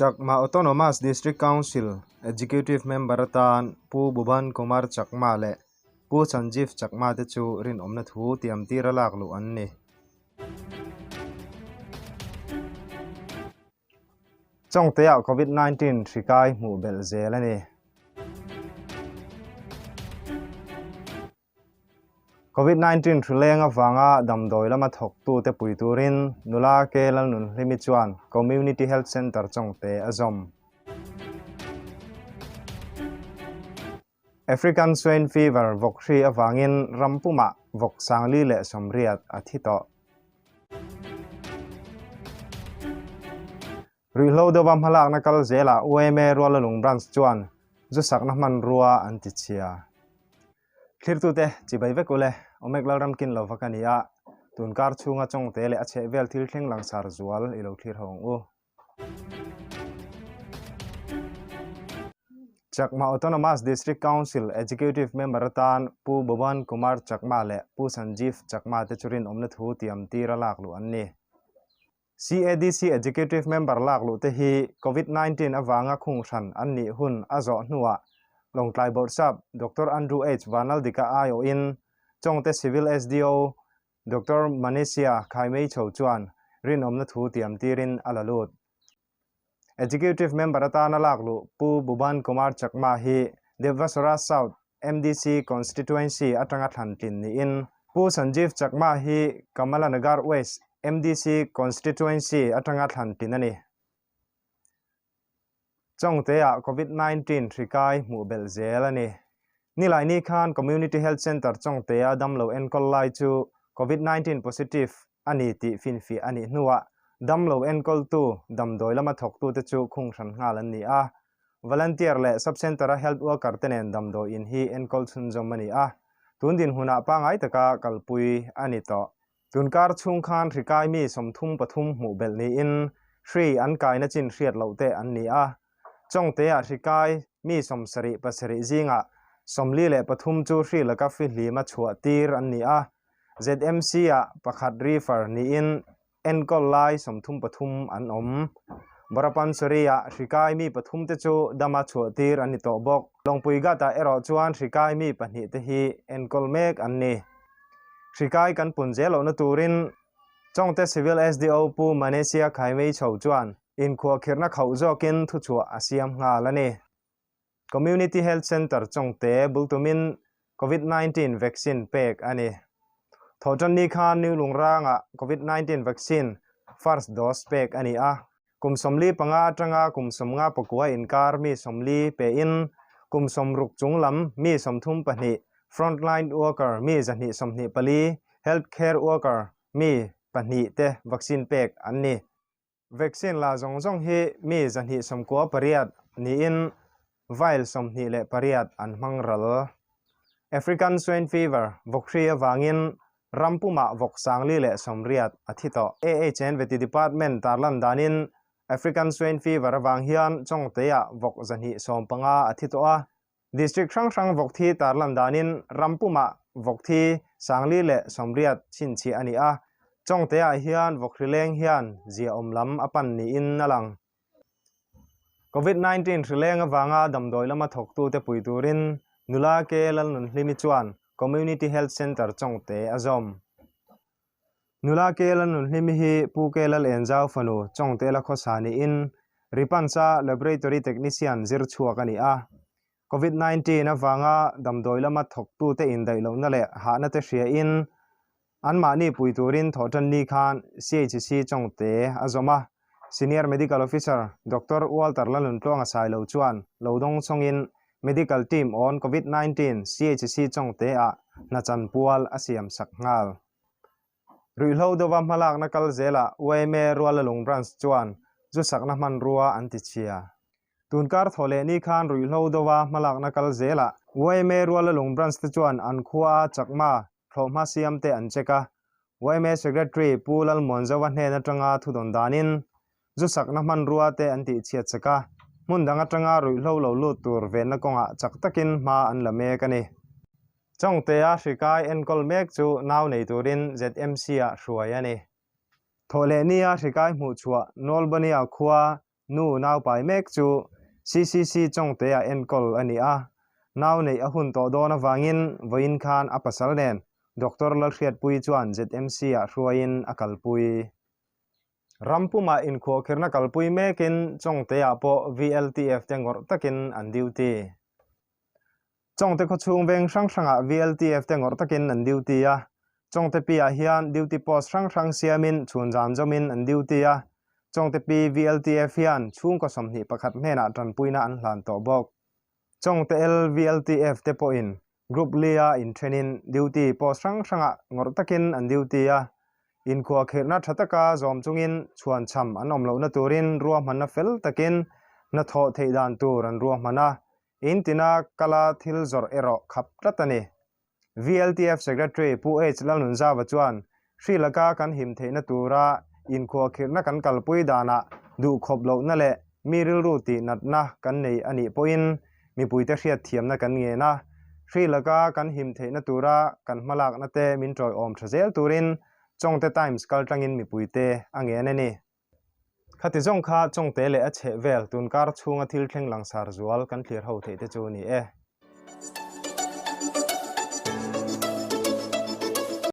Chakma Autonomous District Council Executive Member atan Pu Bhuban Kumar Chakma leh Pu Sanjeev Chakma te chu rinawmna thu tiamtir a lak luh an ni. Chawngteah Covid 19 hri kai hmuh belh zel a ni. Covid 19 hri leng avanga damdawi lama thawktute pui turin nula K Lalnunhlimi chuan Community Health Centre Chawngte a zawm. African Swine Fever vawk hri avangin ram pumah vawk 480 a thi tawh. Ruihhlo deuha hmalakna kal zelah yma Rualalung Branch chuan zu sakna hmanrua an ti chhia. Thlirtute chibai vek ule, Omek Lalramkin lova ka ni a, tunkar chhunga chawngte leh a chhehvel thil thleng langsar zual i lo thlir ho ang u. Chakma Autonomous District Council Executive Member atan Pu Bhuban Kumar Chakma leh Pu Sanjeev Chakma te chu rinawmna thu tiam tir a lak luh an ni. CADC Executive Member lak luh te hi Covid 19 avanga khung hran an nih hun a zawh hnuah Lawngtlai Bawrhsap Doctor Andrew H Vanlaldika aiawhin Chawngte Civil SDO Doctor Manesia Khaimeichho chuan rinawmna thu tiam tirin a la lut. Executive Member atana lak luh Pu Bhuban Kumar Chakma hi Devasora South MDC Constituency atanga thlan tlin niin Pu Sanjeev Chakma hi Kamalanagar West MDC Constituency atanga thlan tlin a ni. Chawngteah Covid 19 hri kai hmuh belh zel a ni. Nilaini khan Community Health Centre Chawngtea damlo enkawl lai chu Covid 19 positive a ni tih finfiah a nih hnuah damlo enkawltu damdawi lama thawktute chu khung hran nghal an ni a. Volunteer leh Sub-Centre-a Health Worker te nen damdawi in hi enkawl chhunzawm a ni a, tun dinhmunah pangngai taka kalpui a ni tawh. Tunkar chhung khan hri kai mi 33 hmuh belh niin hri an kaina chin hriat loh te an ni a. Chawngteah hri kai mi 77 zingah 43 chu hri laka fihlima chhuah tir an ni a. ZMC-ah pakhat refer niin enkawl lai 33 an awm. Borapansari-ah hri kai mi pathum te chu dama chhuah tir an ni tawh bawk. Lawngpui Ghat-ah erawh chuan hri kai mi pahnih te hi enkawl mek an ni. Hri kai kan pun zel lohna turin Chawngte Civil SDO Pu Manesia Khaimeichho chuan inkhuahkhirhna khauh zawkin thuchhuah a siam nghal a ni. Community Health Centre Chawngte bul tumin Covid 19 vaccine pek a ni. Thawhtanni khan New Lungrangah Covid 19 vaccine first dose pek a ni a. Kum 45 atanga kum 59 inkar mi 40 pein kum 60 chung lam mi 32, frontline worker mi 124, health care worker mi pahnih te vaccine pek an ni. Vaccine la zawng zawng hi mi 298 niin vial 28 an hmang ral. African Swine Fever vawkhri avangin ram pumah vawk 480 a thi tawh. AHN Veti Department tarlan danin African Swine Fever avang hian Chawngteah vawk 115 a thi tawh a. District hrang hrang vawk thi tarlan danin ram pumah vawk thi 480 chhinchhiah a ni a. Chawngteah hian vawk hri leng hian ziaawm lam a pan niin a lang. Covid 19 hri leng avanga damdawi lama thawktute pui turin nula K Lalnunhlimi chuan Community Health Centre Chawngte a zawm. Nula K Lalnunhlimi hi Pu K Lalenzau fanu Chawngte la khawsa niin Ripansa Laboratory Technician zir chhuak a ni a. Covid 19 avanga damdawi lama thawktute indaih lohna leh hahna te hriain anmahni pui turin thawhtanni khan CHC Chawngte a zawm a. Senior Medical Officer Doctor Walter Lalnuntluanga Sailo chuan lo dawng chawngin Medical Team on Covid 19 CHC Chawngte-ah hna chanpual a siam sak nghal. Ruihhlo deuha hmalakna kal zelah yma Rualalung Branch chuan zu sakna hmanrua an ti chhia. Tunkar thaw leh ni khan ruihhlo deuha hmalakna kal zelah yma Rualalung Branch te chuan an khua a chakma thlawhhma siam te an check a. Yma Secretary Pu Lalmuanzova hnen atanga thudawn danin zu sakna hmanrua te an tih chhiat chak a, hmun dang atanga ruihhlo lo lut tur venna kawngah chak takin hma an la mek a ni. Chawngtea hri kai enkawl mek chu nau nei turin ZMC-ah hruai a ni. Thawhlehnia hri kai hmuh chhuah Nawlbania khua. Nu naupai mek chu CCC Chawngte-ah enkawl a ni a, nau neih a hun tawh dawn avangin vawiin khan a pasal nen Doctor Lalhriatpuii chuan ZMC-ah hruaiin a kalpui. Ram pumah inkhuahkhirhna kalpui mekin Chawngte-ah pawh VLTF te ngawrh takin an duty. Chawngte khawchhung veng hrang hrangah VLTF te ngawrh takin an duty a, Chawngte Pi-ah hian duty post hrang hrang siamin chhun zan zawmin an duty a, Chawngte Pi VLTF hian chhungkaw 21 hnenah tanpuina an hlan tawh bawk. Chawngte L VLTF te pawhin Group Li-a inthenin duty post hrang hrangah ngawrh takin an duty a, inkhuahkhirhna tha taka zawm chungin chhuanchham an awm lohna turin ruahmanna fel takin hnathawh theih dan tur an ruahman a, In tina kala thil zawrh erawh khap tlat a ni. VLTF Secretary Pu H Lalnunzava chuan hri laka kan him theihna tura inkhuahkhirhna kan kalpui danah duhkhawp lohna leh mi rilru tih natna kan nei a nih pawhin mipuite hriatthiamna kan ngen a, hri laka kan him theihna tura kan hmalakna te min tawiawm tha zel turin Chawngte Times kaltlangin mipuite a ngen a ni. Khati zawng kha Chawngte leh a chheh vel tunkar chhunga thil thleng langsar zual kan thlir ho theih te chu a ni e.